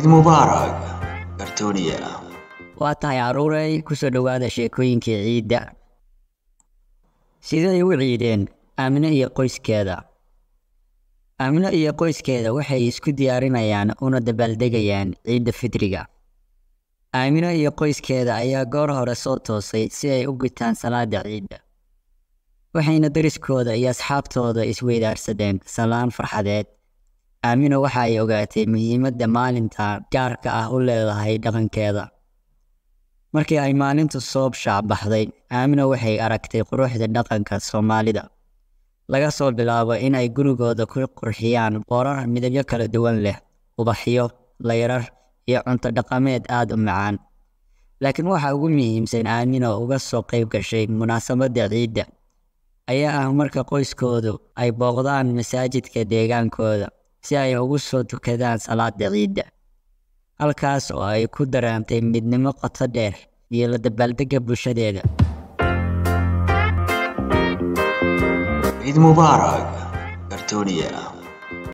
Ciid mubaarak Kartooniya. Waa tahay carruurey, kusoo dhowaada sheekooyinkii ciidda. Siday u ciideen Aamino iyo qoyskeeda? Aamino iyo qoyskeeda waxay isku diyaarinayaan una dabaaldegayaan ciidda fidriga. Aamino iyo qoyskeeda ayaa goor hore soo toosay si ay u gutaan salaada ciidda, waxayna dariskooda iyo asxaabtooda isweydaarsadeen salaan farxadeed. Aamino waxa ay ogaatay muhiimadda maalinta gaarka ah u leedahay dhaqankeeda. Markii ay maalintu soo shaacbaxday, Aamino waxay aragtay quruxda dhaqanka Soomaalida, laga soo bilaabo in ay gurigooda ku qurxiyaan boorar midabyo kala duwan leh, ubaxyo, layrar iyo cunto dhaqameed aad u macaan. Laakiin waxa ugu muhiimsan Aamino uga soo qayb gashay munaasabadda ciidda ayaa ah marka qoyskoodu ay booqdaan masaajidka deegaankooda si ay ugu soo tukadaan salaada ciidda, halkaas oo ay ku dareentay midnimo qoto dheer iyo la dabaaldegga bulshadeeda. Ciid mubaarak Kartooniya.